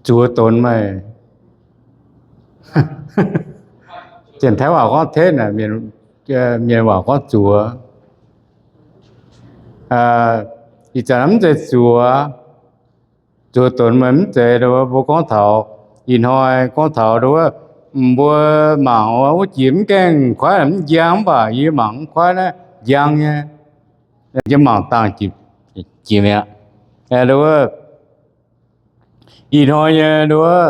zuoz donx meih. Janx-Taiv waac gorngv เท็จ naaic, mienh waac gorngv zuoz. Ih zanc mv zeiz zuoz, zuoz donx meih mv zeiz, mbuo gorngv taux ih hnoi, gorngv taux nduov, mbuo mangc wuov jiex mv gaengh kuaaiv mv njang, mv baac yie mangc mv kuaaiv naaiv njang nyei. Yie mangc dangh jiex mi'aqv. Nduov, ih hnoi nyei nduov,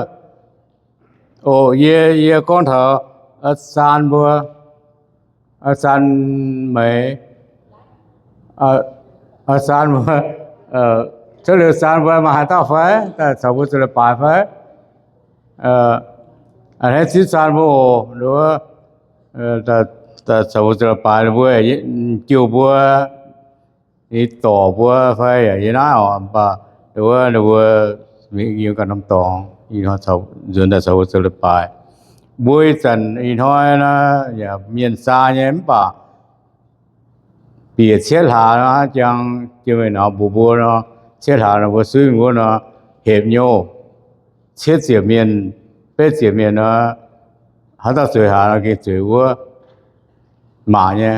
oc, yie, yie gorngv taux saan mbuo, saan meix, saan mbuo, cuotv liuz saan mbuo maaih haaix dauh fai daaih caux mbuo zuqc leiz-baaix fai? A'hneiv zipv saan mbuo oc, nduov, daaih caux mbuo zuqc leiz-baaix, ninh mbuo jouh mbuo, ninh dorc mbuo fai yaac yie naaiv oc, mv baac nduov ninh mbuo yiem ganh norm dorngx, ih hnoi nzuonx daaih caux mbuo zuqc leiz-baaix. Mbuo ih zanc ih hnoi naaiv yaac mienh saa nyei mv baac bieqc cietv hlaax nor, jang jiex mingh nor mbuox mbuo nor, cietv hlaax nor mbuo suiv mingh wuov nor, hepc nyei oc. Cietv ziepc mienh, betv ziepc mienh nor, haaix dauh zueiz hlaax nor gengh zueiz wuov, maac nyei,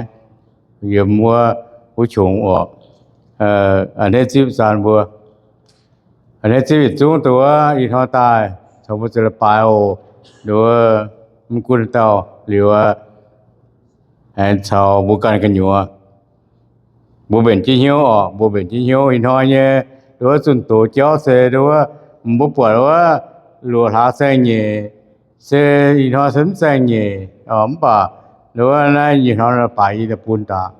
yiem wuov, wuov qongx oc. A'hneiv zipv saan mbuo, a'hneiv zipv yietc zungv dongh wuov ih hnoi daaih caux mbuo zuqc leiz-baaix oc. Nduov, mv gunv dauh liuz, aengx caux mbuo ganh gu'nyuoz, mbuo mbenc jienv hnyouv oc, mbuo mbenc jienv hnyouv ih hnoi nyei. Nduov, zunh doz jauv se nduov, mbuo buatc wuov luoqc hlaax saeng-nyeic se ih hnoi se mv saeng-nyeic, mv baac nduov naaiv ih hnoi baaix yie daaih bun daaih,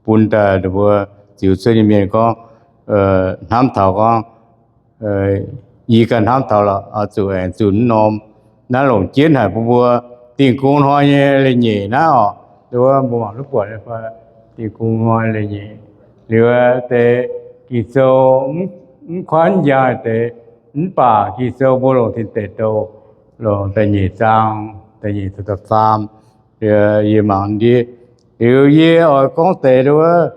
bun daaih mbuo ziux cuotv nyei mienh gorngv, hnamv taux gorngv, yie ganh hnamv taux lorqc, oix zuqc aengx zunh norm naaiv longc jienv haic bun mbuo Dingh Gong Hnoi nyei leiz-nyeic naaiv oc. Nduov, mbuo mangc duqv buatc nyei fai? Dingh Gong Hnoi leiz-nyeic liuz deix Ging-Sou mv kuaaiv njang deix, mv baac Ging-Sou mbuo longc Tin Deic Douh, longc da'nyeic zaang, da'nyeic caux da'faam, yie mangc ndiev. Liuz yie oix gorngv deix nduov,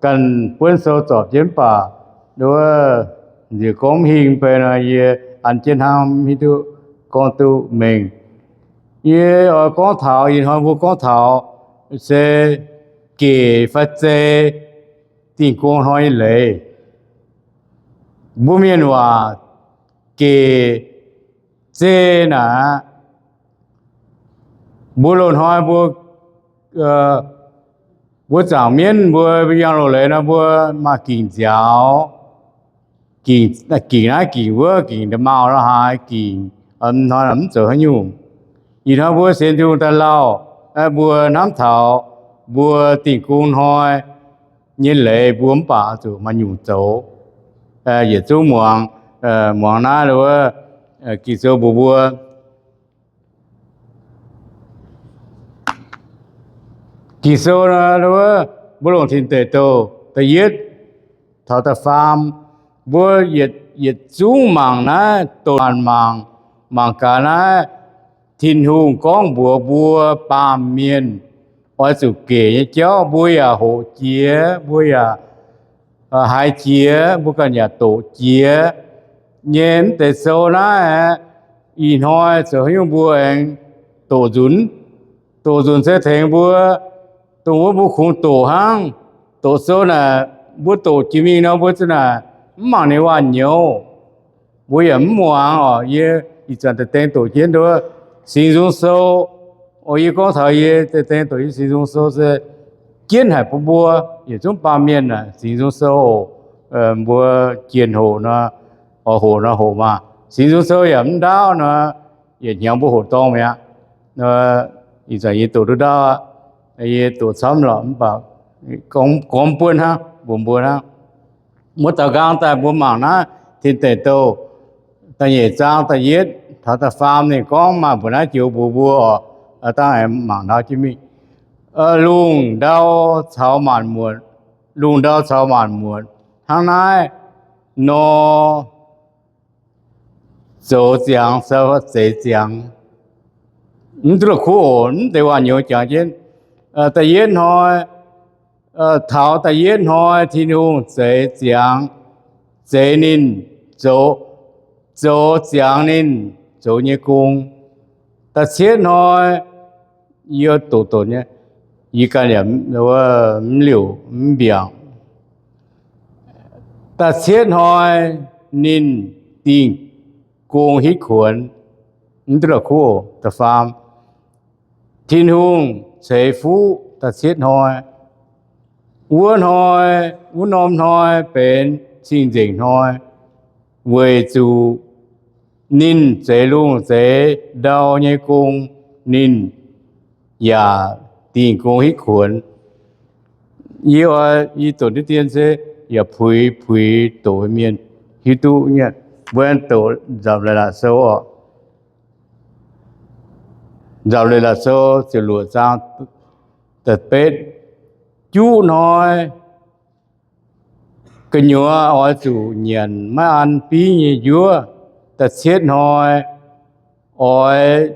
ganh buonv sou zorpc jienv mv baac nduov, nziex gorngv mv hingh bei nor yie an jienv hnangv, mv hiuv duqv gorngv duqv mengh. Yie oix gorngv taux, ih hnoi mbuo gorngv taux se gec fai zei Dingh Gong Hnoi nyei leiz. Mbuo mienh waac gec zei naaic aqv. Mbuo loz-hnoi mbuo, mbuo zaangc mienv mbuo yangh loz-leiz nor mbuo maaih Gingc Nziaaux. Gingc naaiv Gingc wuov, Gingc nda'maauh la'haaix Gingc, hnoi mv zoux haaix nyungc. Ih hnoi mbuo sienx Tin-Hungh daaih lauh, mbuo hnamv taux mbuo Dingh Gong Hnoi nyei leiz mbuo mv baac zuqc maaih nyungc zoux. Yietc zungv muangx, muangx naaiv wuov Ging-Sou mbuox mbuo. Ging-Sou nor, mbuo longc Tin Deic Douh da'yietv taux da'faam, mbuo yietc zungv mangc naaiv, doqc maanc mangc, mangc gaax naaiv. Tin-Hungh gorngv mbuox mbuo baamh mienh oix zuqc gec nyei jauv, mbuo yaac hoqc jiex, mbuo yaac haiz jiex, mbuo ganh yaac doqc jiex nyei. Mv deix sou naaiv aeqv, ih hnoi zoux haaix nyungc mbuo aengx doqc nzunc. Doqc nzunc se tengx mbuo, dongh wuov mbuo kungx doqc hnangv. Doqc sou naaic, mbuo doqc jiex mingh nor mbuo za'naaic mv mangc ninh waac-nyouz. Mbuo yaac mv muangx oc. Yie ih zanc deix dengx doqc jienv nduov Singx Nzung Sou. Oc, yie gorngv taux yie deix dengx doqc nyei Singx Nzung Sou se jienv haic bun mbuo yietc zungv baamh mienh aac. Singx Nzung Sou oc, mbuo jienh hoqc nor, oix hoqc nor hoqc maah. Singx Nzung Sou yaac mv ndaauv nor, yietc hnyangx mbuo hoqc dorngh mi'aqv. Ih zanc yie doqc duqv ndaauv aqv. Yie doqc camv lorqc mv baac gorngv buonv hnangv, mbuox mbuo hnangv. Muoz doic nqaang daaih mbuo mangc naaiv Tin Deic Douh da'nyeic zaang da'yietv taux da'faam ninh gorngv maaih mbuox naaiv joux mbuox mbuo oc. Dangh mangc ndau jienv mingh. Lungh ndau caux maanc muotc, lungh ndau caux maanc muotc hnangv naaiv nor zoux ziangx, zeix ziangx. Mv duqv la'kuqv oc. Mv deix waac-nyouz jangx jienv da'yietv hnoi, taux da'yietv hnoi Tin-Hungh zeix ziangx zeix ninh zoux, zoux ziangx ninh zoux nyei gong. Da'cietv hnoi, yie doqc doqc nyei, yie ganh yaac mv liouc mv mbiaangc. Da'cietv hnoi ninh dingh gong hitv kuonx, mv duqv la'kuqv da'faam, Tin-Hungh ceix fuqv da'cietv hnoi. Wuov hnoi, wuov norm hnoi benx cing-nzengc hnoi, weic zuqc ninh zeix lungh zeix ndau nyei gong, ninh yaac dingh gong hitv kuonx. Yie oix, yie doqc diqv dien se yaac puix puix doqc mienh hiuv duqv nyei. Mbuo doqc nzamc leiz-latc sou oc. Nzamc leiz-latc sou ziepc luoqc zaang da'betv, juqv hnoi gu'nyuoz oix zuqc nyanc maiv an biv nyei njuov. Da'cietv hnoi oix,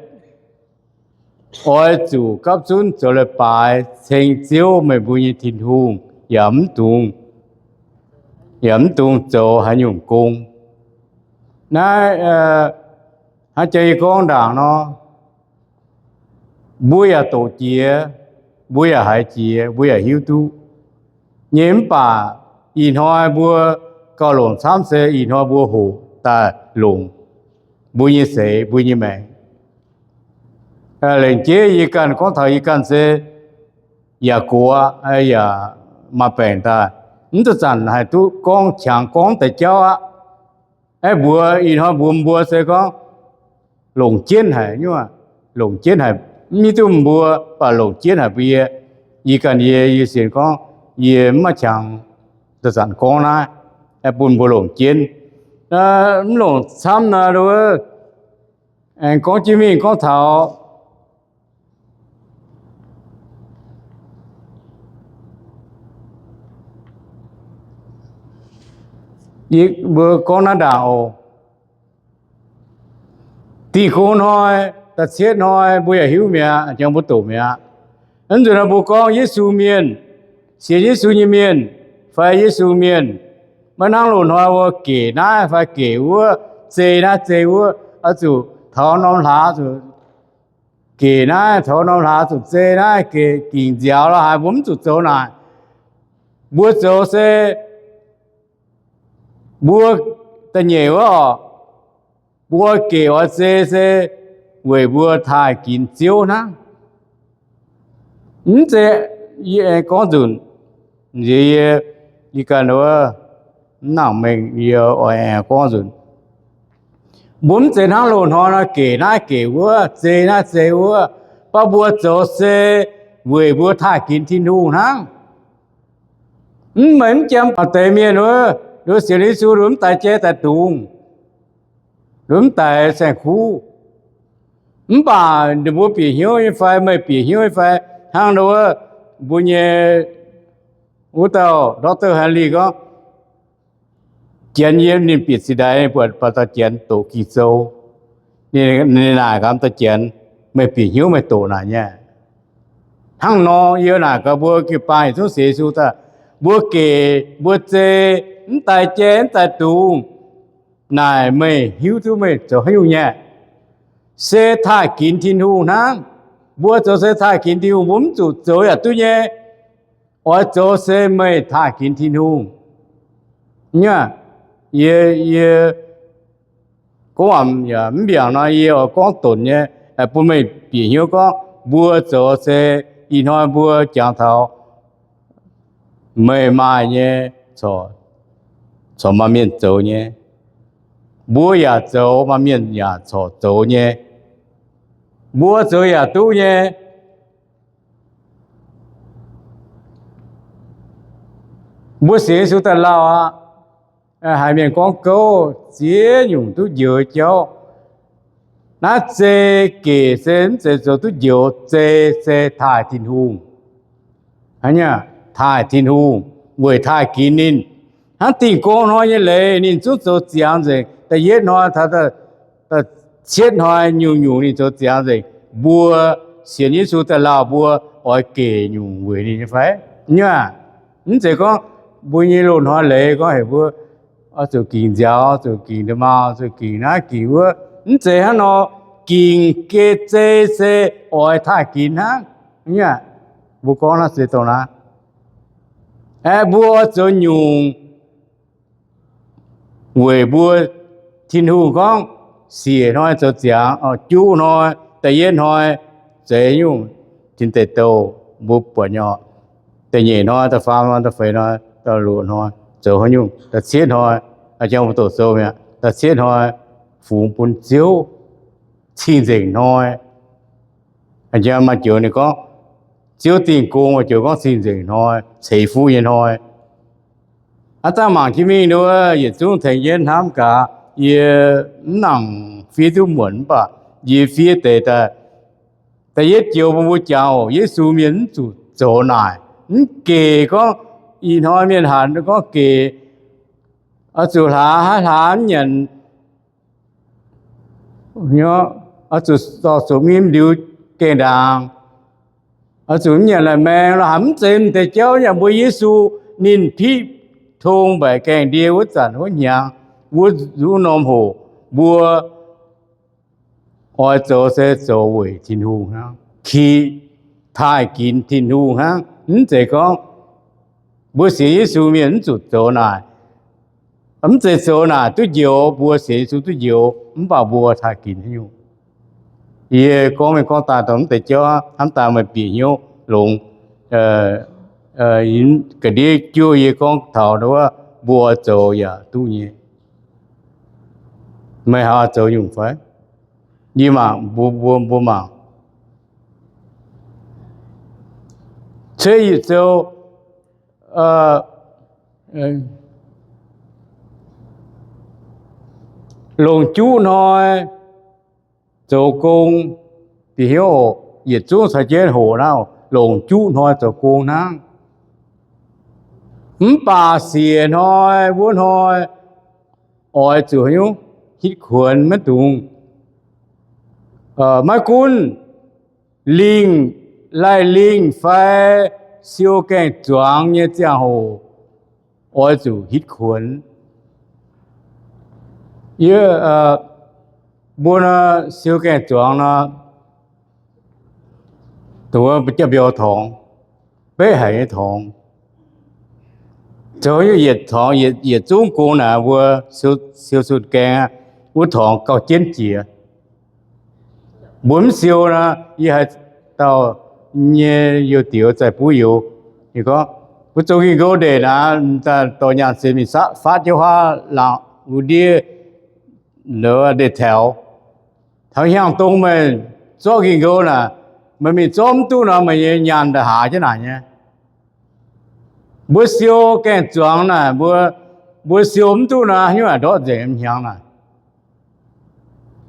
oix zuqc gapv zunv zoux leiz-baaix ceng Ziouv, meih mbuo nyei Tin-Hungh, yaac mv dungx, yaac mv dungx zoux haaix nyungc gong. Naaiv hnangv jang yie gorngv ndaangc nor, mbuo yaac doqc jiex, mbuo yaac haiz jiex, mbuo yaac hiuv duqv nyei. Mv baac ih hnoi mbuo gauh longc camv se ih hnoi mbuo hoqc daaih longc mbuo nyei seix, mbuo nyei maengc. Lengc jeiv yie ganh gorngv taux yie ganh se yaac gox, yaac maaih baengc daaih, mv duqv zanc haih duqv gorngv qangx gorngv deix jauv aqv. Aeqv, mbuox ih hnoi mbuox mbuo se gorngv longc jienv haic nyuv, longc jienv haic, mv hiuv duqv mbuo, mv baac longc jienv haic mbuo yie. Yie ganh yie, yie sienx gorngv yie mv maaih qangx zanc-zanc gorngv naaiv, bun mbuo longc jienv. Mv longc camv naaiv, aengx gorngv jienv mingh gorngv taux mbuo gorngv naaiv ndaangc oc. Dingh gong hnoi, da'cietv hnoi mbuo yaac hiuv mi'aqv, jangx mbuo doqc mi'aqv. Mv nzunc nor mbuo gorngv Yesu mienh, sienx Yesu nyei mienh, fai Yesu mienh, maiv hnangv loz-hnoi mbuo gec naaiv fai gec wuov, zei naaiv zei wuov, oix zuqc taux norm hlaax zuqc gec naaiv, taux norm hlaax zuqc zei naaiv, gec gingc nziaaux lorz haaix, mbuo mv zuqc zoux naaic. Mbuo zoux se mbuo da'nyeic wuov oc, mbuo gec oix zei se weic mbuo taaih ginx Ziouv hnangv. Mv zeiz, yie aengx gorngv nzunc, nziex yie, yie ganh wuov, mv nangc mengh yie oix aengx gorngv nzunc. Mbuo mv zeiz hnangv loz-hnoi nor gec naaiv gec wuov, zei naaiv zei wuov, baac mbuo zoux se weic mbuo taaih ginx Tin-Hungh hnangv. Mv, meih mv jiem maaih deix mienh wuov, ninh sienx Yesu, ninh mv daix jai daix dungz, ninh mv daix saeng-kuv. Mv baac ninh mbuo bieqc hnyouv nyei fai, meih bieqc hnyouv nyei fai, hnangv nor wuov, mbuo nyei wuov dauh Doctor Henry gorngv, Janx yiem ninh bieqc zinh ndaix buatc baac dauh Janx doqc Ging-Sou. Ninh naaic gaax dauh Janx, meih bieqc hnyouv meih doqc naaic nyei. Hnangv nor yie naaic gaax mbuo jiu-baang yietc zungv sienx Yesu daaih, mbuo gec mbuo zei, mv daix jai mv daix dungz, naaic meih hiuv duqv meih zoux haaix nyungc nyei? Se taaih ginx Tin-Hungh hnangv. Mbuo zoux se taaih ginx Tin-Hungh, mbuo mv zuqc zoux yaac duqv nyei. Oix zoux se meih taaih ginx Tin-Hungh. Nyuoz, yie, yie gorngv waac yaac mv mbiaangc nor, yie oix gorngv donc nyei, bun meih bieqc hnyouv gorngv mbuo zoux se ih hnoi mbuo jangx taux meih maaih nyei corc maaih mienh zoux nyei. Mbuo yaac zoux, maaih mienh yaac corc zoux nyei. Mbuo zoux yaac duqv nyei. Mbuo sienx Yesu daaih lauh aqv. Haiz mienh gorngv gouv ziex nyungc duqv njoux jauv. Naaiv zei gec se mv zeiz zoux duqv njoux, zei se taaih Tin-Hungh. Taaih Tin-Hungh weic taaih ginx ninh. Hnangv dingh gong hnoi nyei leiz ninh zungv zoux ziangx nzengc. Da'yietv hnoi taux da'cietv hnoi nyungc nyungc ninh zoux ziangx nzengc. Mbuo sienx Yesu daaih lauh mbuo oix gec nyungc weic ninh nyei fai? Nyuoz, mv zeiz gorngv mbuo nyei loz-hnoi leiz gorngv heuc mbuo oix zuqc gingc nziaaux, zuqc gingc nda'maauh, zuqc gingc naaiv gingc wuov. Mv zeiz hnangv nor, gingc geh zei se oix taaih ginx hnangv. Mbuo gorngv naaiv se dongh naaiv, aeqv, mbuo oix zoux nyungc weic mbuo, Tin-Hungh gorngv siec hnoi zoux ziangx, juqv hnoi, da'yietv hnoi, zeix nyungc tin deic douh, mbuo buatc nyei. Da'nyeic hnoi, da'faam hnoi, da'feix hnoi, da'luoqc hnoi, zoux haaix nyungc, da'cietv hnoi, a'jang mbuo doqc sou mi'aqv, da'cietv hnoi, fungx bun Ziouv cing-nzengc hnoi. A'jang maaih joux ninh gorngv, Ziouv dingh gong, maaih joux gorngv cing-nzengc hnoi, ceix fuqv nyei hnoi. Aav dangh mangc jienv mingh nduov, yietc zungv tengx jienv hnamv gaax, yie mv nangc fiev duqv muonc mv baac yie fiev deix daaih. Da'yietv joux bun mbuo jangx oc, Yesu mienh mv zuqc zoux naaic, mv gec gorngv ih hnoi mienh hanc gorngv gec, oix zuqc hlaax, hlaax mv nyanc, oix zuqc dorh zuqc nyim ndiux gaengh ndaangc, oix zuqc mv nyanc la'maeng lorqc, haaix mv zeiz m'deix jauv yaac mbuo Yesu ninh piqv tong mbaeqc gaengh ndie wuov zanc wuov hnyangx, wuov nzunc norm hoc, mbuo oix zoux se zoux weic Tin-Hungh hnangv, kiqv taaih ginx Tin-Hungh hnangv. Mv zeiz gorngv mbuo sienx Yesu mienh mv zuqc zoux naaic, mv zeiz zoux naaic duqv njoux, mbuo sienx Yesu duqv njoux, mv baac mbuo taaih ginx haaix nyungc? Yie gorngv mengh gorngv daaih dongh mv deix jauv hnamv daaih meih bieqc hnyouv longx. Ga'ndiev juov yie gorngv taux wuov, mbuo oix zoux yaac duqv nyei. Meih haih oix zoux nyungc fai? Yie mangc, mbuo, mbuo, mbuo mangc, Cuotv Yietc Sou longc juqv hnoi zoux gong. Bieqc hnyouv oc, yietc zungv caux jienv hoqc naaiv, longc juqv hnoi zoux gong hnangv. Mv baac siec hnoi wuov hnoi oix zuqc haaix nyungc? Hitv kuonx maiv dungx. Maiv gunv lingh, laih lingh fai siou gaeng-zuangx nyei ziangh hoc, oix zuqc hitv kuonx. Yie, mbuo nor siou gaeng-zuangx nor, dongh wuov jauv-mbiauz torngx, beqv haic nyei torngx. Zoux yietc torngx, yietc zungv gong naaic mbuo siou sun gaeng aqv, wuov torngx gauh jienv jiex. Mbuo mv siou nor, yie haaix dauh nyei youz dioux zaih buv youz, ninh gorngv, mbuo zoux Ging-Ngouv ndeic naaic, dorh nyaanh sienx mingh faatv jienv huaav laangz wuov ndiev ndeic-taux. Taux hnyangx-dong meih zorqv Ging-Ngouv naaic, meih mingh zorqv mv duqv nor, meih nyei nyaanh ndaaih haaz jienv naaic nyei. Mbuo siou gaeng-zuangx naaic, mbuo, mbuo siou mv duqv nor, haaix nyungc haih ndortv nzengc hnyangx naaic?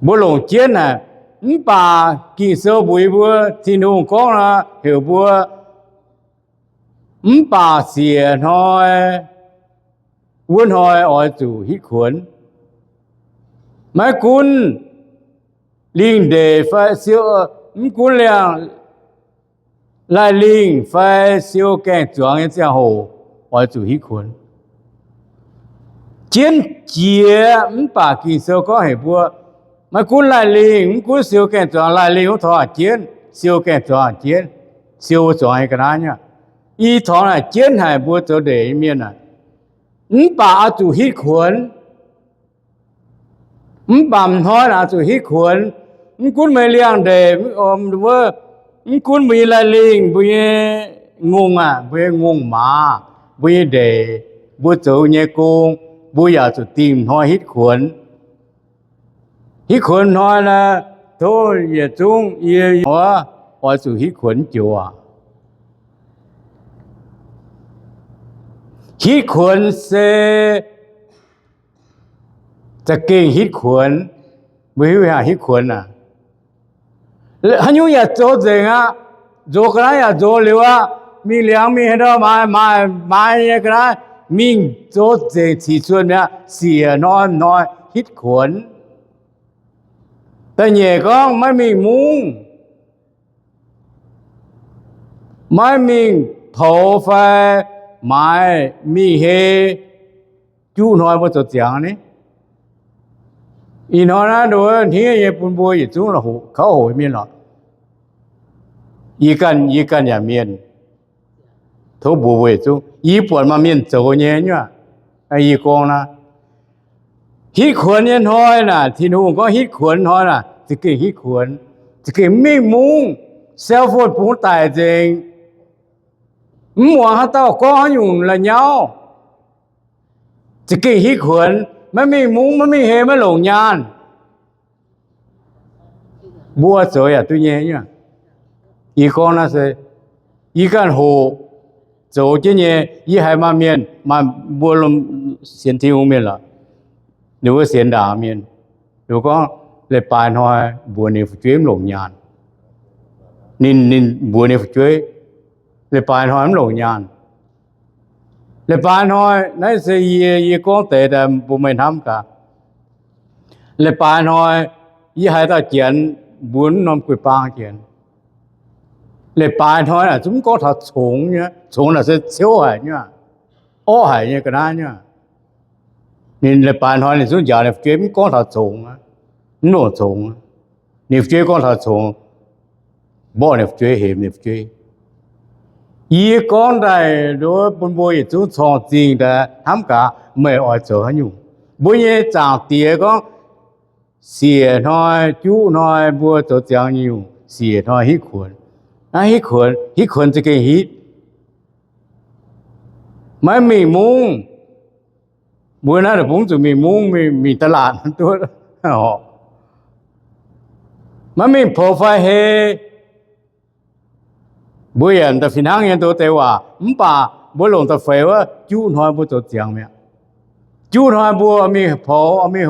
Mbuo longc jienv haic. Mv baac Ging-Sou mbuox mbuo, Tin-Hungh gorngv nor heuc mbuo, mv baac siec hnoi wuov hnoi oix zuqc hitv kuonx. Maiv gunv lingh ndeic fai siou, mv gunv liangh, laih lingh fai siou gaeng-zuangx nyei ziangh hoc, oix zuqc hitv kuonx. Jienv jiex mv baac Ging-Sou gorngv heuc mbuo, maiv gunv laih lingh, mv gunv siou gaeng-zuangx, laih lingh wuov torngx aqc jienv, siou gaeng-zuangx aqc jienv, siou zuangx nyei ga'naaiv nyei. I torngx naaic jienv haic mbuo zoux ndeic nyei mienh aah. Mv baac oix zuqc hitv kuonx. Mv baac m'hnoi naaic zuqc hitv kuonx. Mv gunv meih liangh ndeic wuov, mv gunv mbuo nyei laih lingh, mbuo nyei ngongh aah, mbuo nyei ngongh maaz, mbuo nyei ndeic, mbuo zoux nyei gong, mbuo yaac zuqc dingh hnoi hitv kuonx. Hitv kuonx hnoi naaic, tov yietc zungv yie oix zuqc hitv kuonx joux aac. Hitv kuonx se za'gengh hitv kuonx. Mbuo hiuv haic hitv kuonx aac, haaix nyungc yaac zoux nzengc aqv. Nzox ga'naaiv yaac nzox liuz aqv. Mingh liangx mingh haaix ndau maaiz, maaiz, maaiz nyei ga'naaiv mingh zoux nzengc ciqc cuotv mi'aqv. Siec hnoi hnoi hitv kuonx. Da'nyeic gorngv maiv mingh mungv, maiv mingh poux fai maaiz mingh hei, juqv hnoi mbuo zoux ziangx ni. Ih hnoi naaiv nduov hniev nyei bun mbuo yietc zungv la'hoqc kauv hoqc mienh lorqc. Yie ganh, yie ganh yaac mienh, tov mbuox mbuo yietc zungv, yie buatc maaih mienh zoux nyei nyuoqc. Yie gorngv naaiv, hitv kuonx nyei hnoi naaic, Tin-Hungh gorngv hitv kuonx hnoi naaic, za'gengh hitv kuonx, za'gengh mingh mungv, cell phone bungx daic nzengc, mv muangx haaix dauh gorngv haaix nyungc la'nyauv, za'gengh hitv kuonx, maiv mingh mungv, maiv mingh hei, maiv longc nyaanh. Mbuo zoux yaac duqv nyei nyuoqc. Yie gorngv naaiv se yie ganh hoqc zoux jienv nyei. Yie haiz maaih mienh, maaih mbuo sienx Tin-Hungh mienh lorqc, ninh mbuo sienx ndaangc mienh, ninh mbuo gorngv leiz-baaix hnoi mbuox ninh fu'jueiv mv longc nyaanh. Ninh, ninh mbuox ninh fu'jueiv, leiz-baaix hnoi mv longc nyaanh. Leiz-baaix hnoi, naaiv se yie, yie gorngv deix daaih bun meih hnamv gaax. Leiz-baaix hnoi yie haiz dauh janx mbuo wuov norm guei-baang janx, leiz-baaix hnoi naaic zungv mv gorngv taux congx nyei. Congx naaic se ciouv haic nyei, orqv haic nyei ga'naaiv nyei. Ninh leiz-baaix hnoi ninh zungv njaaux ninh fu'jueiv mv gorngv taux congx, mv longc congx. Ninh fu'jueiv gorngv taux congx, mborqv ninh fu'jueiv, hemx ninh fu'jueiv. Yie gorngv daaih nduov bun mbuo yietc zungv corng zingh daaih hnamv gaax, meih oix zoux haaix nyungc. Mbuo nyei Zaangc Diex gorngv, siec hnoi, juqv hnoi mbuo zoux ziangx nyungc, siec hnoi hitv kuonx. Naaiv hitv kuonx, hitv kuonx za'gengh hitv. Maiv mingh mungv. Mbuo naaiv deic-bung zuqc mingh mungv, mingh, mingh ตลาด duqv. Maiv mingh poux fai hei. Mbuo yaac da'fih hnangv nyei ndoh deix waac, mv baac mbuo longc da'feix wuov, juqv hnoi mbuo zoux ziangx mi'aqv. Juqv hnoi mbuo oix mingh poux, oix mingh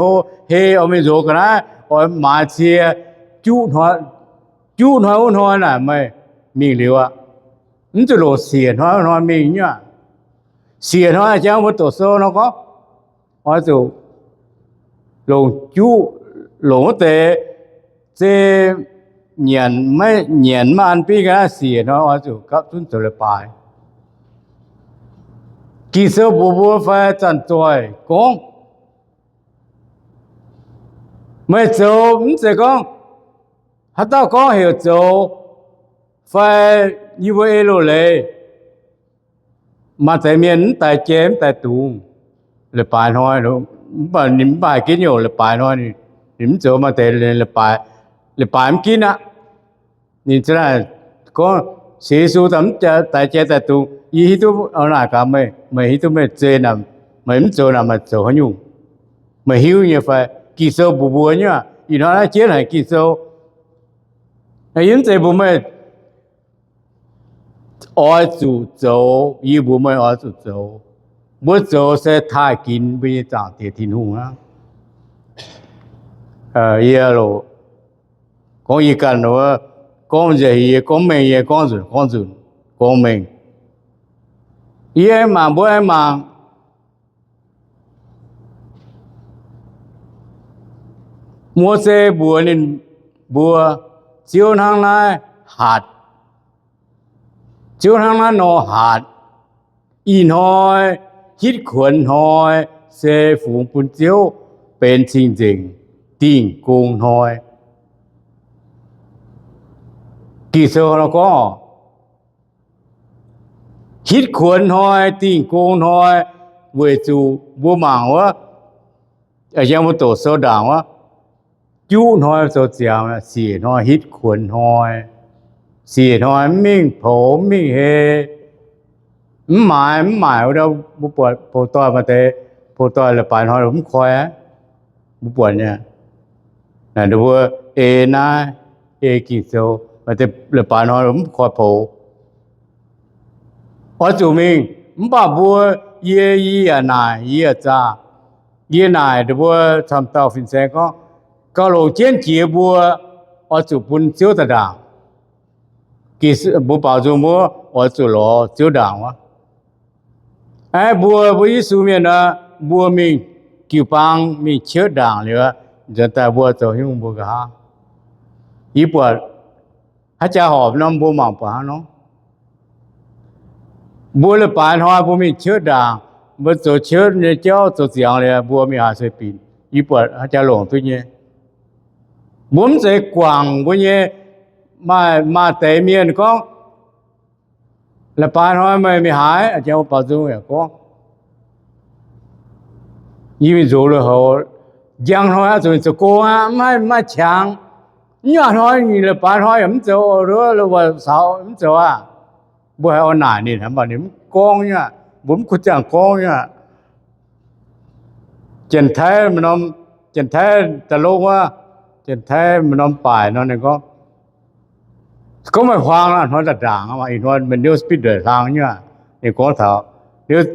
hei, oix mingh nzox ga'naaiv, oix maaiz cie. Juqv hnoi wuov hnoi naaic meih mingh liuz aqv. Mv zuqc longc siec hnoi wuov hnoi mingh nyuoqc. Siec hnoi jangx mbuo doqc sou nor gorngv, oix zuqc longc juqv, longc wuov deix zei nyanc, maiv nyanc maiv an bingv ga'naaiv siec hnoi oix zuqc gapv zunv zoux leiz-baaix. Ging-Sou mbuox mbuo fai Zanc-Zoih gorngv, meih zoux mv zeiz gorngv haaix dauh gorngv heuc zoux, fai yie mbuo ei loz-leiz. Maaih deix mienh mv daic jai mv daic dungz, leiz-baaix hnoi, mv baac ninh mv maaih ginv nyouc, leiz-baaix hnoi ninh mv zoux, maaih deix leiz-baaix mv ginv aqv. Ninh za'naaic gorngv, sienx Yesu daaih mv daic jai daic dungz, yie hiuv duqv, naaic gaax meih, meih hiuv duqv meih zei naaic, meih mv zoux naaic meih zoux haaix nyungc? Meih hiuv nyei fai? Ging-Sou mbuox mbuo nyei aqv. Ih hnoi naaiv jienv haic Ging-Sou. Yie mv zeiz mbuox meih oix zuqc zoux, yie mbuox meih oix zuqc zoux. Mbuo zoux se taaih ginx mbuo nyei Zaangc Diex Tin-Hungh aqv. Yie loc, gorngv yie ganh wuov, gorngv nzengc yie gorngv mengh, yie gorngv nzunc gorngv nzunc gorngv mengh. Yie aengx mangc, mbuo aengx mangc, Mose mbuox ninh mbuo, Ziouv hnangv naaiv hatc, Ziouv hnangv naaiv nor hatc. Ih hnoi hitv kuonx hnoi se fungx bun Ziouv benx cing-nzengc Dingh Gong Hnoi. Ging-Sou nor gorngv, hitv kuonx hnoi, Dingh Gong Hnoi, weic zuqc mbuo mangc wuov, yangh mbuo doqc sou ndaangc wuov, juqv hnoi zoux ziangx, siec hnoi hitv kuonx hnoi. Siec hnoi mv mingh poux, mv mingh hei, mv maaiz, mv maaic wuov, mbuo buatc pou-doix maaih deix, pou-doix leiz-baaix hnoi mv koi aqv. Mbuo buatc nyei, naaic ninh mbuo ei naaiv, ei Ging-Sou, maaih deix leiz-baaix hnoi mv koi poux. Oix zuqc mingh, mv baac mbuo, yie, yie yaac naaic, yie yaac zaah, yie naaic ninh mbuo camv dauh fin-saeng gorngv, gauh longc jienv jiex mbuo oix zuqc bun Ziouv daaih ndaangc. Mbuo baaux nzung mbuo oix zuqc lorz Ziouv ndaangc wuov. Aa, mbuo, mbuo Yesu mienh nor, mbuo mingh jiu-baang mingh cietv ndaangc liuz, nzuonx daaih mbuo zoux haaix nyungc mbuo nqa'haav? Yie buatc haaix jaax horpc norm mbuo mangc buatc hnangv nor. Mbuo leiz-baaix hnoi mbuo mingh cietv ndaangc, Mbuo zoux ciouv nyei jauv zoux ziangx liuz, mbuo mingh haaix se binc, yie buatc haaix jaax longc duqv nyei. Mbuo mv zeiz guangc mbuo nyei, maaih, maaih deix mienh gorngv, la'baaix hnoi meih mingh haaix? Baaux nzung yaac gorngv, yie mingh nzox lui-houx. Njang hnoi oix zuqc mingh zoux gong aqv, mv haih, mv maaih qangx. Mv nyaanh hnoi, la'baaix hnoi yaac mv zoux, wuov, saux mv zoux aqv. Mbuo haiz oix naaic ninh, mv baac ninh mv gorngv nyei aqv, mbuo mv kuh ziangh gorngv nyei aqv. Janx-Taiv, Janx-Taiv da'lov wuov, Janx-Taiv maaih norm baaic nor ninh gorngv, gorngv meih huaang aqv, hnoi ndaangc ndaangc aqv, ih hnoi meih niouv spitv ndueic hlang nyei aqv. Ninh gorngv taux niouv,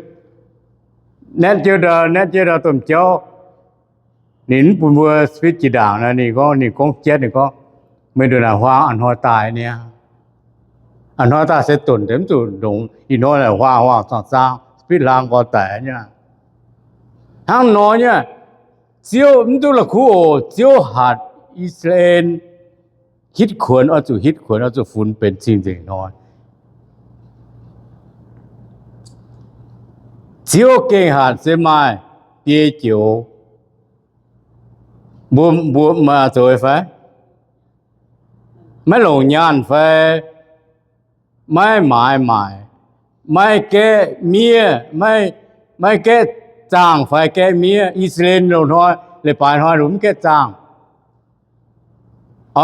naetv jienv ndau, naetv jienv ndau domh jauv, ninh mv bun mbuo spitv jiex ndaangc nor, ninh gorngv, ninh gorngv jatv, ninh gorngv, meih nduqc naaic huaang a'hnoi daaih niaa. A'hnoi daaih se donc mv zuqc longx, ih hnoi naaic huaang huaang zaangh zaang, spitv hlang nqoi daic nyei aqv. Hnangv nor nyei aqv. Ziouv mv duqv la'kuqv oc. Ziouv hatc I^saa^laa^en hitv kuonx, oix zuqc hitv kuonx, oix zuqc funx benx cing-nzengc hnoi. Ziouv gengh hatc se maaih biei joux. Mbuo, mbuo maaih zoux fai? Maiv longc nyaanh fai? Maiv maaiz maaic, maiv gaeqv miev, maiv, maiv gaeqv zaangh fai gaeqv miev. I^saa^laa^en loz-hnoi, leiz-baaix hnoi ninh mv gaeqv zaangh.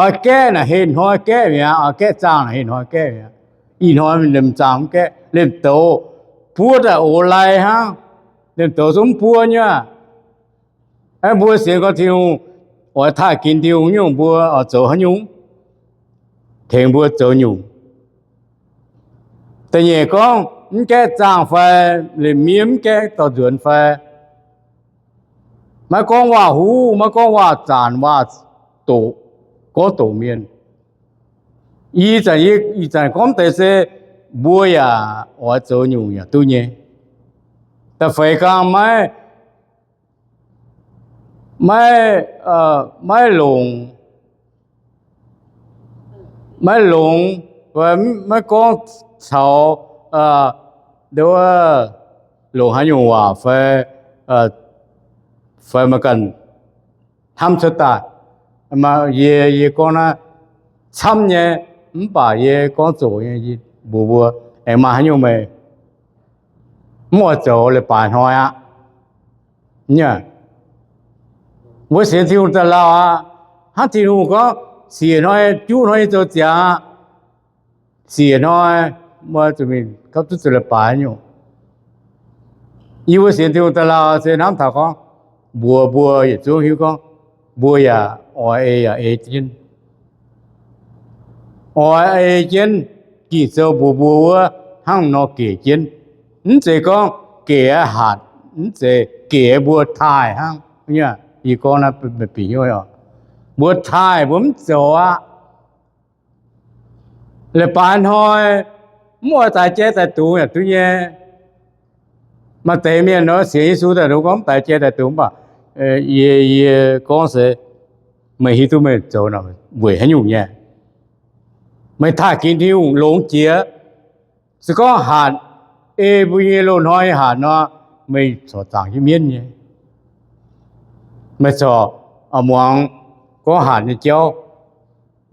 Oix gaeqv naaic heh hnoi gaeqv mi'aqv, oix gaeqv zaangh naaic heh hnoi gaeqv mi'aqv. Ih hnoi liemh zaangh mv gaeqv, liemh douz buov daaih ox lai hnangv. Liemh douz zungv mv buov nyei aqv. Aeqv, mbuo sienx gorngv Tin-Hungh oix taaih ginx Tin-Hungh nyungc, mbuo oix zoux haaix nyungc tengx mbuo zoux nyungc? Da'nyeic gorngv mv gaeqv zaangh fai, liemh miev mv gaeqv dorh nzuonx fai, maiv gorngv waac-huv, maiv gorngv waac-zaanc, waac-doqc, gorngv doqc mienh. Ih zanc, ih zanc gorngv deix se mbuo yaac oix zoux nyungc yaac duqv nyei. Da'feix gangh maiv, maiv, maiv longc, maiv longx, maiv gorngv caux, nduov, longc haaix nyungc waac fai, fai maaih ganh hnamv cuotv daaih. Yie, yie gorngv naaiv camv nyei, mv baac yie gorngv zoqc nyei, mbuox mbuo, aengx maaih haaix nyungc meih mv oix zoux leiz-baaix hnoi aqv. Mbuo sienx Tin-Hungh daaih lauh aqv. Hnangv Tin-Hungh gorngv, siec hnoi, juqv hnoi nyei zoux ziangx aqv. Siec hnoi, mbuo zuqc mingh gapv duqv zoux leiz-baaix nyungc. Yie mbuo sienx Tin-Hungh daaih lauh se hnamv taux gorngv, mbuox mbuo yietc zungv hiuv gorngv, mbuo yaac oix ei yaac ei jienv. Oix ei jienv Ging-Sou mbuox mbuo wuov hnangv nor gec jienv. Mv zeiz gorngv gec aqv hatc, mv zeiz gec mbuo taaih hnangv. Yie gorngv naaiv bieqc hnyouv oc, mbuo taaih mbuo mv zoux aqv. Leiz-baaix hnoi mv oix daix jai daix dungz yaac duqv nyei. Maaih deix mienh nor sienx Yesu daaih gorngv mv daix jai daix dungz, mv baac yie, yie gorngv se meih hiuv duqv meih zoux weic haaix nyungc nyei. Meih taaih ginx Tin-Hungh longx jiex. Se gorngv hatc ei mbuo nyei loz-hnoi nyei hatc nor, meih corc zaangc jienv mienv nyei. Meih corc muangx gorngv hatc nyei jauv.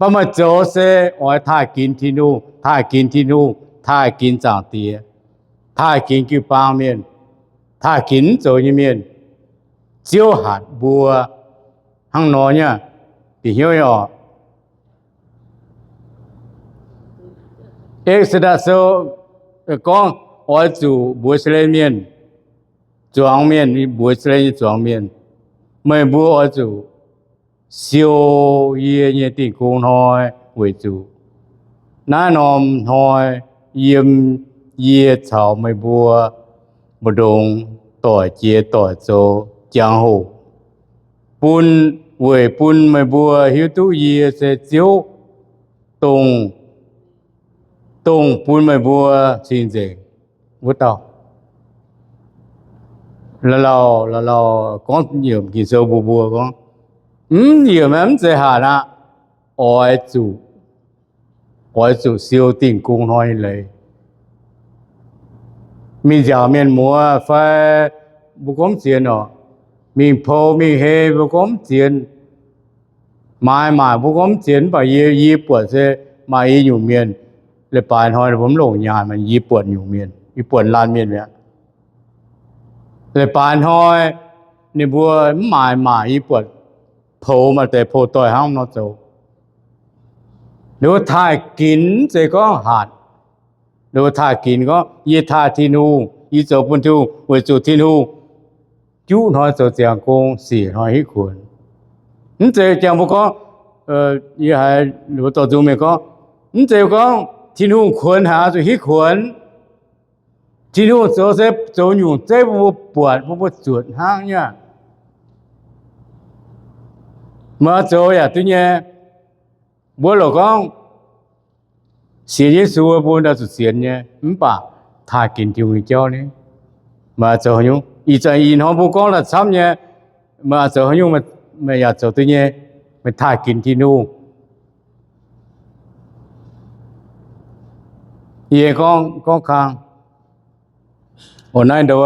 Mv baac meih zoux se oix taaih ginx Tin-Hungh, taaih ginx Tin-Hungh, taaih ginx Zaangc Diex, taaih ginx jiu-baang mienh, taaih ginx mv zoux nyei mienh. Ziouv hatc mbuo hnangv nor nyei. Bieqc hnyouv nyei oc. Exodus Sou gorngv oix zuqc mbuox Iziaeler mienh, zuangx mienh, mbuox Iziaeler nyei zuangx mienh, meih mbuo oix zuqc siou yie nyei Dingh Gong Hnoi, weic zuqc naaiv norm hnoi yiem yie caux meih mbuo mbu'ndongx doic jiex doic zoux jangx-hoc, bun, weic bun meih mbuo hiuv duqv yie se Ziouv, dongh, dongh bun meih mbuo cing-nzengc wuov dauh. La'lauh, la'lauh gorngv yiemc Ging-Sou mbuox mbuo gorngv, mv yiemc mv zeiz hatc aqv. Oix zuqc, oix zuqc siou Dingh Gong Hnoi nyei leiz. Mingh nziaauc mienh muoz fai mbuo gorngv mv zienx orqc, mingh pou mingh hei mbuo gorngv mv zienx, maaiz maaic mbuo gorngv mv zienx, mv baac yie, yie buatc se maaih i nyungc mienh, leiz-baaix hnoi ninh mbuo mv longc nyaanh, yie buatc nyungc mienh, yie buatc laanh mienh mi'aqv. Leiz-baaix hnoi ninh mbuo mv maaiz maaic, yie buatc poux maaih deix poux doic hnangv nor zoux. Ninh mbuo taaih ginx mv zeiz gorngv hatc. Ninh mbuo taaih ginx gorngv, yie taaih Tin-Hungh, yie zoux bun Tin-Hungh weic zuqc Tin-Hungh juqv hnoi zoux ziangx gong, siec hnoi hitv kuonx. Mv zeiz jangx mbuo gorngv, yie haiz ninh mbuo dorh nzung mienh gorngv, mv zeiz gorngv Tin-Hungh kuonx haic zuqc hitv kuonx. Tin-Hungh zoux se zoux nyungc zeiv bun mbuo buatc, bun mbuo zuotc hnangv nyei aqv. Meih oix zoux yaac duqv nyei. Mbuo lorqc gorngv sienx Yesu mbuo ndau zuqc sienx nyei, mv baac taaih ginx Tin-Hungh nyei jauv ni, meih oix zoux haaix nyungc? Ih zanc ih hnoi mbuo gorngv daaih camv nyei, meih oix zoux haaix nyungc, meih yaac zoux duqv nyei. Meih taaih ginx Tin-Hungh. Yie gorngv, gorngv kang, o naaiv ndo,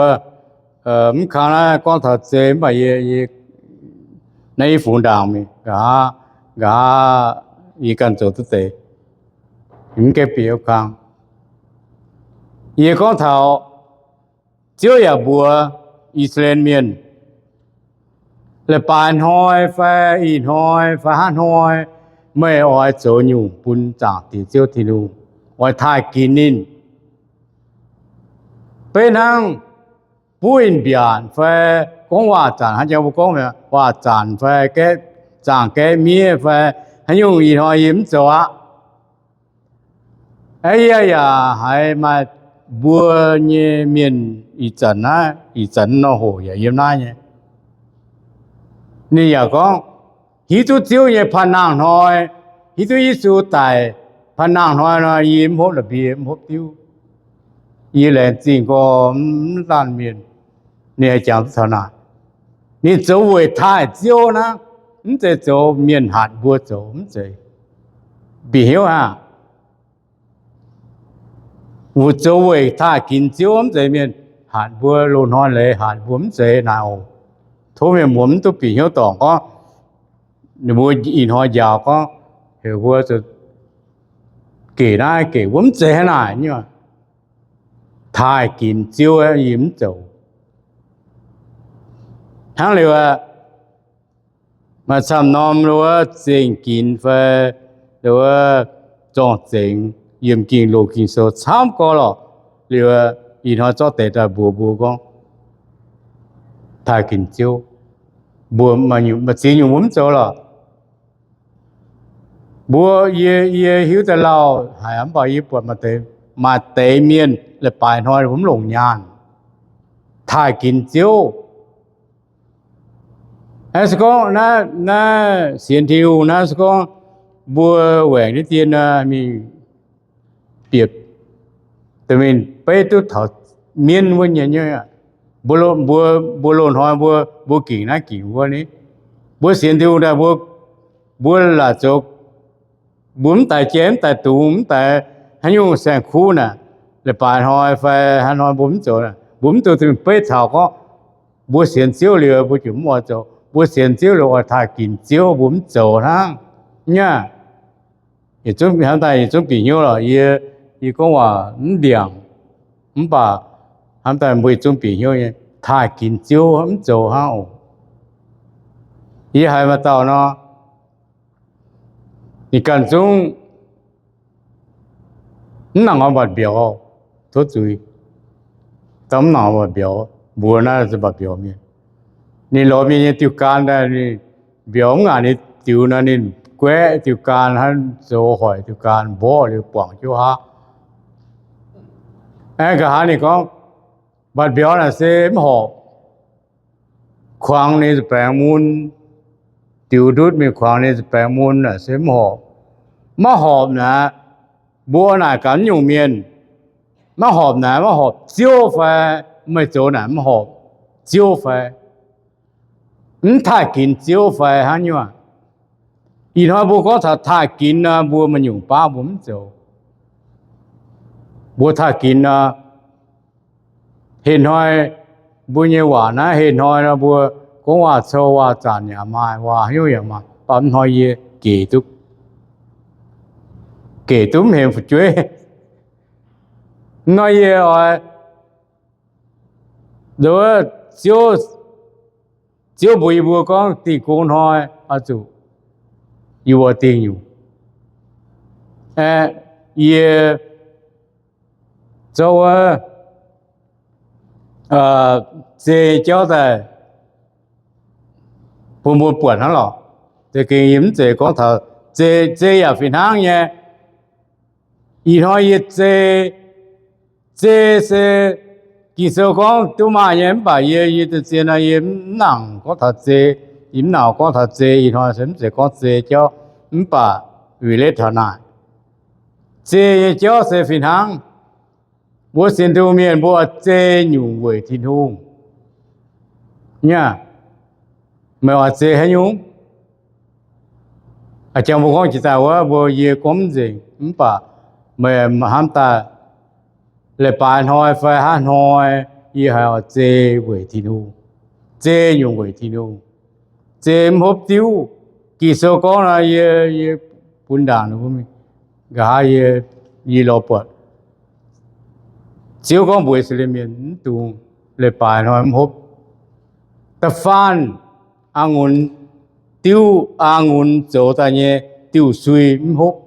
mv kang naaiv gorngv taux zei, mv baac yie, yie naaiv i fungx ndaangc mingh, nqa'haav, nqa'haav yie ganh zoux duqv deix, mv gaengh bieqc kang. Yie gorngv taux Ziouv yaac mbuox I^saa^laa^en Mienh, leiz-baaix hnoi fai ih hnoi fai hnangv hnoi, meih oix zoux nyungc bun zaangc Diex Ziouv Tin-Hungh, oix taaih ginx ninh. Beiv hnangv buov in-mbiaatc fai gorngv waac-zanc, hnangv jang mbuo gorngv waac-zanc fai zaangc gaeqv miev fai haaix nyungc, ih hnoi yie mv zoux aqv. Aa, yie yaac haiz maaih mbuo nyei mienh ih zanc naaiv, ih zanc nor hoc yaac yiem naaiv nyei. Ninh yaac gorngv, hiuv duqv Ziouv nyei panh nangh hnoi, hiuv duqv Yesu daic panh nangh hnoi nor, yie mv hopv la'mbie, mv hopv diuv. Yie laengz zingh gorx mv laanh mienh. Ninh haih jangx duqv taux naaic. Ninh zoux weic taaih Ziouv hnangv, mv zeiz zoux mienh hatc mbuo zoux, mv zeiz. Bieqc hnyouv aqv. Weic zoux weic taaih ginx Ziouv, mv zeiz mienh hatc mbuo, loz-hnoi leiz hatc mbuo, mv zeiz naaic oc. Tov mienh muonz mv duqv bieqc hnyouv dorngc gorngv, ninh mbuo ih hnoi njaaux gorngv heuc mbuo gec naaiv gec wuov, mv zeiz hnangv naaic nyei. Taaih ginx Ziouv yie mv zoux. Hnangv liuz aqv, maaih camv norm wuov zengc ginx fai wuov zorng-zengx yiem Ging-Loz Ging-Sou camv gorx lorqc. Liuz ih hnoi zorqv deix daaih mbuox mbuo gorngv, taaih ginx Ziouv, mbuo maaih ziex nyungc mbuo mv zoux lorqc. Mbuo, yie, yie hiuv daaih lauh haic, mv baac yie buatc maaih deix, maaih deix mienh leiz-baaix hnoi mbuo mv longc nyaanh taaih ginx Ziouv. Se gorngv naaiv, naaiv sienx Tin-Hungh naaiv, se gorngv mbuo waengc diqv dien mingh bieqc, mingh beiv duqv taux mienv wuov nyei, mbuo, mbuo loz-hnoi mbuo, mbuo gingc naaiv gingc wuov ni. Mbuo sienx Tin-Hungh daaih mbuo, mbuo laaic zoux, mbuo mv daic jai, mv daic dungz, mv daic haaix nyungc saeng-kuv naaic, leiz-baaix hnoi fai haaix hnoi mbuo mv zoux, mbuo mv dungx beiv taux gorngv mbuo sienx Ziouv liuz mbuo ziouc mv oix zoux. Mbuo sienx Ziouv liuz oix taaih ginx Ziouv, mbuo mv zoux hnangv. Nyei hnamv daaih yietc zungv bieqc hnyouv lorqc. Yie, yie gorngv waac mv ndiangx, mv baac hnamv daaih mbuo yietc zungv bieqc hnyouv nyei, taaih ginx Ziouv mv zoux hnangv oc. Yie haiz maaih dauh nor, ninh ganh zungv mv nangc oix mbatc mbiauz, tov zuiz, daaih mv nangc oix mbatc mbiauz, mbuox naaiv se mbatc mbiauz mienh. Ninh lorz mienh nyei diuh gaan daaih, ninh mbiauz mv ngaanc ninh diux nor, ninh guaeqv diuh gaan hnangv zoux hoic diuh gaan mborqv liuz buangc jiouv haav. Aengx nqa'haav ninh gorngv, mbatc mbiauz naaic se mv horpc. Kuangx ninh baengx mun, diux ndutv mingh kuangx ninh baengx mun naaic se mv horpc. Maiv horpc naaic, mbuo naaic gaax mv nyungc mienh, maiv horpc naaic maiv horpc Ziouv fai? Meih zoux naaic mv horpc Ziouv fai? Mv taaih ginx Ziouv fai hnangv nyei aqv. Ih hnoi mbuo gorngv taux taaih ginx nor, mbuo maaih nyungc baav mbuo mv zoux. Mbuo taaih ginx nor, Heh hnoi mbuo nyei waac naaiv, heh hnoi nor mbuo gorngv waac-cou, waac-zanc yaac maaih, waac-hnyouv yaac maaih, mv baac mv hnoi yie gec duqv, gec duqv mv hemx fu'jueiv. Mv hnoi yie oix, Ziouv, Ziouv mbuox yie mbuo gorngv dingh gong hnoi oix zuqc yie mbuo dingh nyungc. Yie zorqv wuov zei jauv daaih bun mbuo buatc hnangv lorqc. Za'gengh yie mv zeiz gorngv taux zei, zei yaac fih hnangv nyei. Ih hnoi yie zei, zei se Ging-Sou gorngv duqv maaih nyei, mv baac yie, yie zien-zien nor yie mv nangc gorngv taux zei. Yie mv nangc gorngv taux zei. Ih hnoi se mv zeiz gorngv zei jauv, mv baac relate taux naaic, zei nyei jauv se fih hnangv mbuo sienx Tin-Hungh mienh mbuo oix zei nyungc weic Tin-Hungh. Nyei, meih oix zei haaix nyungc? A'jangx mbuo gorngv jiex daaih wuov, mbuo yie gorngv mv nzengc, mv baac meih hnamv daaih, leiz-baaix hnoi fai hnangv hnoi, yie haiz oix zei weic Tin-Hungh, zei nyungc weic Tin-Hungh, zei mv hopv diuv. Ging-Sou gorngv nor, yie, yie bun ndaangc nqa'haav yie, yie lorz buatc Ziouv gorngv mbuox I^saa^laa^en Mienh mv dungx leiz-baaix hnoi mv hopv. Da'faanh a'ngunc diuv, a'ngunc zoux daaih nyei diuh sui mv hopv.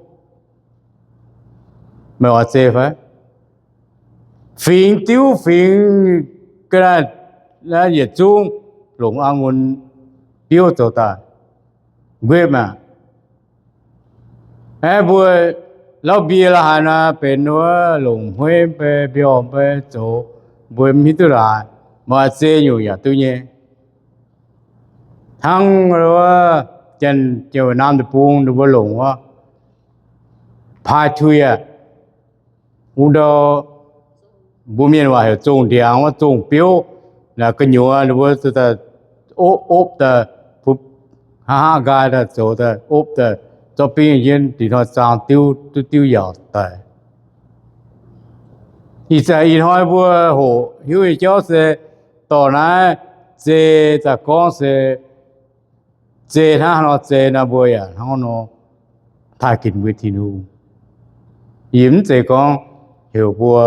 Meih oix zei fai? Fingx diuv fingx ga'naaiv yietc zungv longc a'ngunc biouv zoux daaih. Nquepv maah! Aeqv, mbuo lauv mbie la'haaix nor benx wuov longc hmueiv mv bei, mbiorngh mv bei zoux, mbuo mv hiuv duqv laaix, maaih zei nyungc yaac duqv nyei. Hnangv wuov Janx-Naamh Deic-Bung ninh mbuo longc wuov paaix tuix aqv. Wuov ndau mbuo mienh waac heuc zongh ndiangx wuov, zongh biouv, naaic gu'nyuoz ninh mbuo opv, opv daaih, hnangv hnangv nqaai daaih zoux daaih opv daaih, zorqv bingv jienv dingc hnoi zaang diuv, duqv diuv yaauc daic. Ih zanc ih hnoi mbuo hoqc hiuv nyei jauv se dorh naaiv zei daaih gorngv se zei hnangv haaix nor zei nor mbuo yaac hnangv nor taaih ginx mbuo Tin-Hungh. Yie mv zeiz gorngv heuc mbuo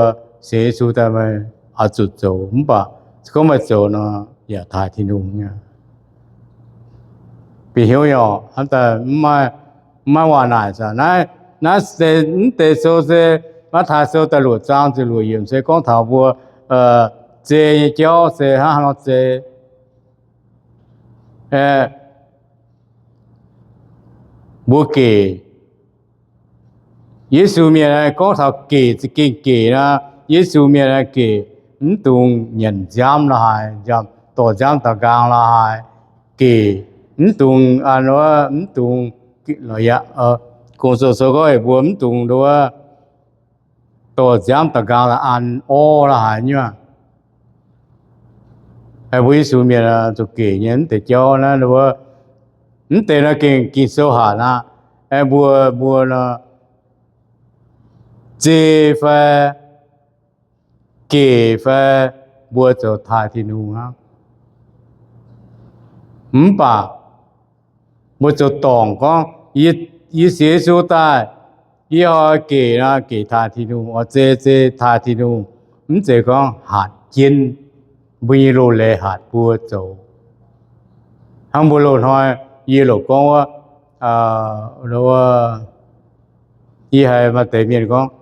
sienx Yesu daaih meih oix zuqc zoux, mv baac se gorngv meih zoux nor yaac taaih Tin-Hungh nyei. Bieqc hnyouv nyei orqc, hnamv daaih mv maaih waac naaic zanc naaiv, naaiv mv deix sou se Matv^taai Sou da'luoqc zaang ziepc luoqc yiemc se gorngv taux mbuo zei nyei jauv se hnangv haaix nor zei. Mbuo gec, Yesu Mienh gorngv taux gec, za'gengh gec nor, Yesu Mienh gec, mv dungx nyanc nziaamv la'haaix, dorh nziaamv daux nqaang la'haaix, gec, mv dungx an wuov, mv dungx, Gong-Zoh sou gorngv heuc mbuo mv dungx wuov, dorh nziaamv daux nqaang la'an orv la'haaix nyei. Mbuo Yesu Mienh zuqc gec nyei mv deix jauv naaiv, mv deix nor gengh Ging-Sou hatc aqv. Mbuo, mbuo nor, zei fai gec fai, mbuo zoux taaih Tin-Hungh hnangv. Mv baac mbuo zoux dorngc gorngv, yie sienx Yesu daaih, yie oix gec nor gec taaih Tin-Hungh, oix zei zei taaih Tin-Hungh. Mv zeiz gorngv hatc jienv mbuo nyei loz-leiz hatc mbuo zoux. Hnangv mbuo loz-hnoi yie loc gorngv wuov, yie haiz maaih deix mienh gorngv,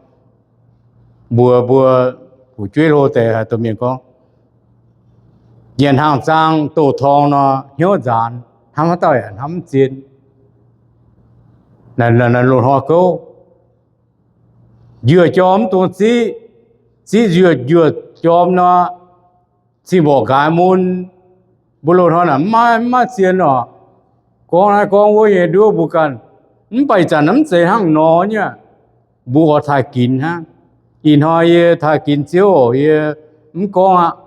mbuox mbuo fu'jueiv hlo deix haaix dauh mienh gorngv, nyanc hnaangx zaang doz-torng nor hnyouv nzaanx, hnamv haaix dauh yaac hnamv mv zien. Naaiv loz-hnoi gouv, njuoh jorm mv dungx ziqv, ziqv njuoh, njuoh jorm nor, cing-mborqc nqaaix mun. Mbuo loz-hnoi naaic mv maaih, mv maaih zien orqc. Gorngv naaiv gorngv wuov nyei nduov mbuo ganh, mv baac ih zanc mv zeiz hnangv nor nyei aqv. Mbuo oix taaih ginx hnangv. Ih hnoi yie taaih ginx Ziouv oc, yie mv gorngv aqv.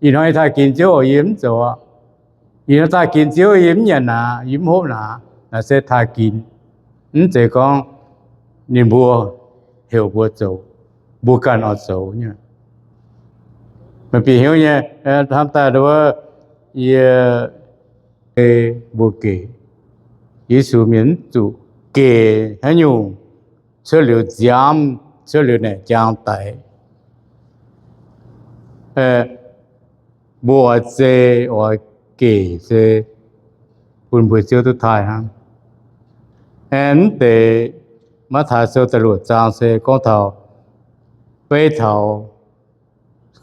Ih hnoi yie taaih ginx Ziouv oc, yie mv zoux aqv. Ih hnoi taaih ginx Ziouv yie mv nyanc naaic, yie mv hopv naaic, naaic se taaih ginx. Mv zeiz gorngv ninh mbuo heuc mbuo zoux, mbuo ganh oix zoux nyei. Meih bieqc hnyouv nyei, hnamv daaih nduov, yie, mbuo gec, Yesu mienh mv zuqc gec haaix nyungc cuotv liuz nziaamv, cuotv liuz naaic jaang daic. Mbuo oix zei oix gec se bun mbuo Ziouv duqv taaih hnangv. Aengx mv deix Matv^taai Sou da'luoqc zaang se gorngv taux, beiv taux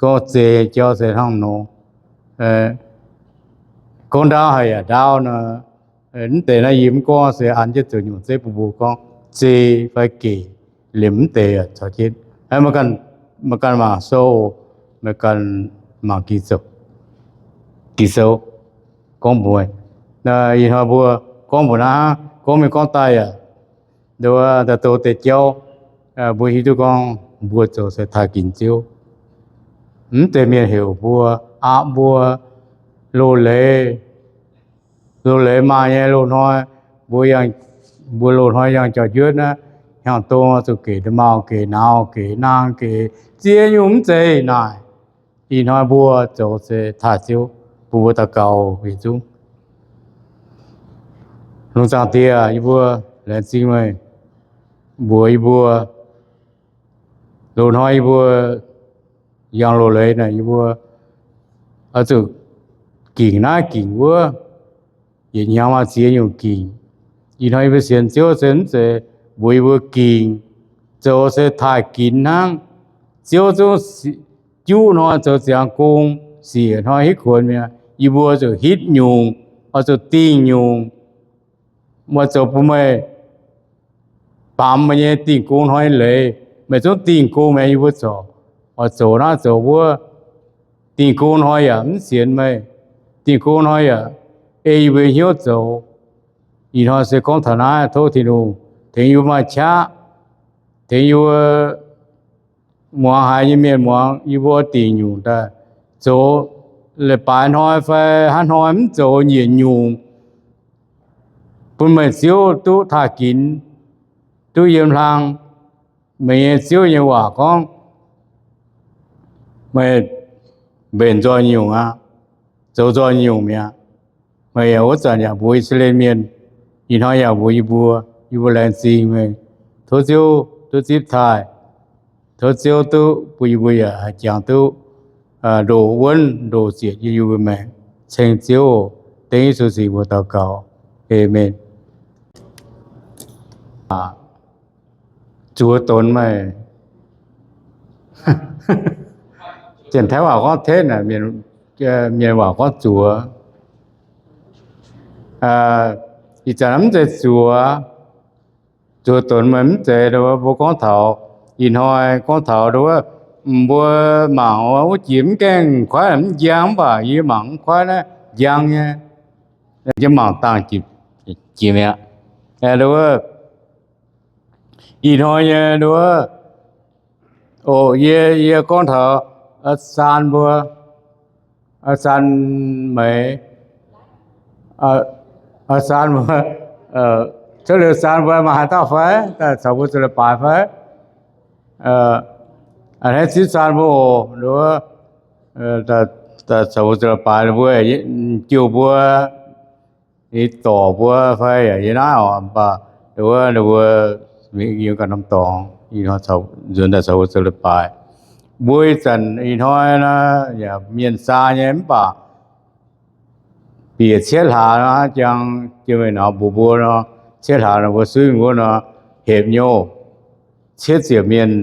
gorngv zei jauv se hnangv nor. Gorngv ndaauv haic yaac ndaauv nor, mv deix naaiv yie mv gorngv se an jienv zoux nyungc zeiv bun mbuo gorngv zei fai gec, liemh mv deix caux jienv. Meih ganh mangc sou, meih ganh mangc Ging-Sou gorngv mbuox. Ih hnoi mbuo gorngv mbuox naaiv, gorngv mingh gorngv daaih yaac, nduov daaih doz deix jauv, mbuo hiuv duqv gorngv mbuo zoux se taaih ginx Ziouv. Mv deix mienh heuc mbuo, aqv mbuo, loz-leiz, loz-leiz maaih nyei loz-hnoi, mbuo, mbuo loz-hnoi yangh jauv-njuotv naaiv, hnyangx-dong zuqc gec nda'maauh, gec nauz, gec naang, gec ziex nyungc mv zeiz naaic. Ih hnoi mbuo zoux se taaih Ziouv, bun mbuo daux gaux yietc zungv. Lungh zaangc Diex, yie mbuo laengz zingh meih mbuox yie mbuo, loz-hnoi yie mbuo yangh loz-leiz naaic, yie mbuo oix zuqc gingc naaiv gingc wuov, yietc hnyangx maaih ziex nyungc gingc. Ih hnoi yie mbuo sienx Ziouv se mv zeiz mbuox yie mbuo gingc, zoux se taaih ginx hnangv. Ziouv zungv juqv hnoi zoux ziangx gong, siec hnoi hitv kuonx mi'aqv. Yie mbuo zuqc hitv nyungc, oix zuqc dingh nyungc, oix zoux bun meih baamz meih nyei dingh gong hnoi leiz. Meih zungv dingh gong mi'aqv, yie mbuo corc oix zoux naaiv zoux wuov. Dingh gong hnoi yaac mv sienx meih. Dingh gong hnoi yaac ei yie mbuo hnyouv zoux. Ih hnoi se gorngv taux naaiv, tov Tin-Hungh tengx yie mbuo maaih qaqv, tengx yie mbuo muangx haiz nyei mienh muangx, yie mbuo dingc nyungc daaih zoux. Leiz-baaix hnoi fai hnangv hnoi mv zoux nyietc nyungc, bun meih Ziouv duqv taaih ginx, duqv yiem hlang. Meih nyei Ziouv nyei waac gorngv, meih mbenc nzoih nyungc aqv, zoux nzoih nyungc mi'aqv. Meih yaac wuov zanc yaac mbuox I^saa^laa^en Mienh, ih hnoi yaac mbuox yie mbuo. Yie mbuo laengz zingh meih. Tov Ziouv duqv zipv taaih. Tov Ziouv duqv bun yie mbuo yaac haih jangx duqv ndoqc wuonv ndoqc zietc yie mbuo maengc. Ceng Ziouv, dengv Yesu nyei mbuox daux gaux. Aamen. Zuox donx meih. Janx-Taiv waac gorngv test, mienh waac gorngv zuox. Ih zanc mv zeiz zuox. Zuox donx meih mv zeiz, mbuo gorngv taux ih hnoi gorngv taux wuov, mbuo mangc wuov jiex mv gaengh kuaaiv mv njang, mv baac yie mangc mv kuaaiv naaiv njang nyei. Yie mangc dangh jiex mi'aqv. Wuov, ih hnoi nyei wuov, o, yie, yie gorngv taux Saan mbuo, Saan Meix, Saan mbuo, cuotv liuz Saan mbuo maaih haaix dauh fai daaih caux mbuo zuqc leiz-baaix fai? A'hneiv zipv Saan mbuo oc. Wuov, daaih caux mbuo zuqc leiz-baaix, mbuo jouh mbuo nyei dorc mbuo fai yaac yie naaiv oc, mv baac wuov, ninh mbuo yiem ganh norm dorngx, ih hnoi nzuonx daaih caux mbuo zuqc leiz-baaix. Mbuo ih zanc ih hnoi naaiv yaac mienh saa nyei, mv baac bieqc cietv hlaax nor, jang jiex mingh nor mbuox mbuo nor, cietv hlaax nor mbuo suiv mingh wuov nor, hepc nyei oc. Cietv ziepc mienh,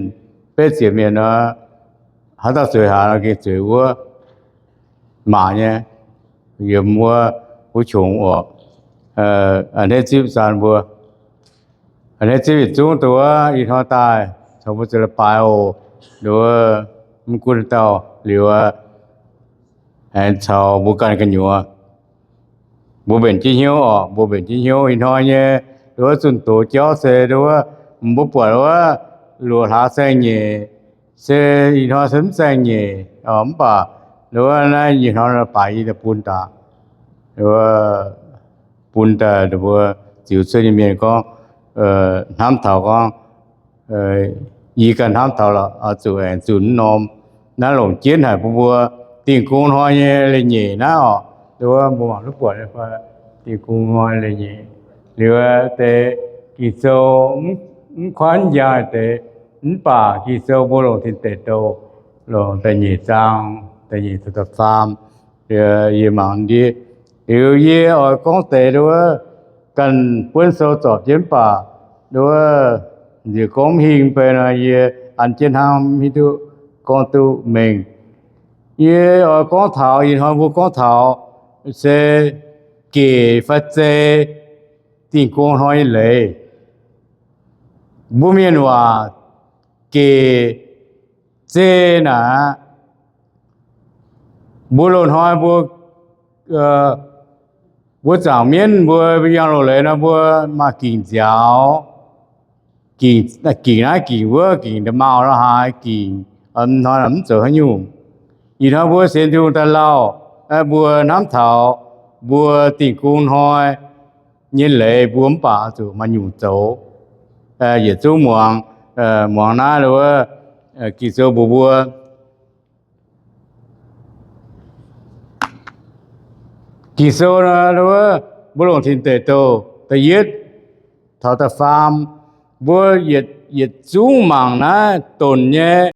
betv ziepc mienh nor, haaix dauh zueiz hlaax nor gengh zueiz wuov. Maac nyei, yiem wuov, wuov qongx oc. A'hneiv zipv Saan mbuo, a'hneiv zipv yietc zungv dongh wuov ih hnoi daaih caux mbuo zuqc leiz-baaix oc. Nduov, mv gunv dauh liuz, aengx caux mbuo ganh gu'nyuoz, mbuo mbenc jienv hnyouv oc, mbuo mbenc jienv hnyouv ih hnoi nyei. Nduov, zunh doz jauv se nduov, mbuo buatc wuov, luoqc hlaax saeng-nyeic, se ih hnoi se mv saeng-nyeic, mv baac nduov naaiv ih hnoi baaix yie daaih bun daaih, bun daaih mbuo ziux cuotv nyei mienh gorngv, hnamv taux gorngv, yie ganh hnamv taux lorqc, oix zuqc aengx zunh wuov norm. naaiv longc jienv haic bun mbuo Dingh Gong Hnoi nyei leiz-nyeic naaiv oc. Wuov mbuo mangc duqv buatc, Dingh Gong Hnoi leiz-nyeic liuz, deix Ging-Sou mv kuanv njang deix, mv baac Ging-Sou mbuo longc Tin Deic Douh, longc da'nyeic zaang, da'nyeic da'faam, yie mangc ndiev. Liuz yie oix gorngv deix wuov, ganh buonv sou zorpc jienv mv baac wuov, nziex gorngv mv hingh bei nor, yie an jienv hnangv, mv hiuv duqv gorngv duqv mengh. Yie oix gorngv taux, ih hnoi mbuo gorngv taux se gec fai zei Dingh Gong Hnoi nyei leiz. Mbuo mienh waac, gec zei naaic aqv. Mbuo loz-hnoi mbuo, mbuo zaangc mienv mbuo yangh loz-leiz nor, mbuo maaih gingc nziaaux, gingc naaiv gingc wuov, gingc nda'maauh lorh haaix gingc, hnoi mv zoux haaix nyungc. Ih hnoi mbuo sienx Tin-Hungh daaih lauh, mbuo hnamv taux mbuo Dingh Gong Hnoi nyei leiz, mbuo mv baac zuqc maaih nyungc zoux. Yietc zungv muangx, muangx naaiv wuov, Ging-Sou mbuox mbuo. Ging-Sou nor, wuov, mbuo longc Tin Deic Douh da'yietv taux da'faam, mbuo yietc zungv mangc naaiv donc nyei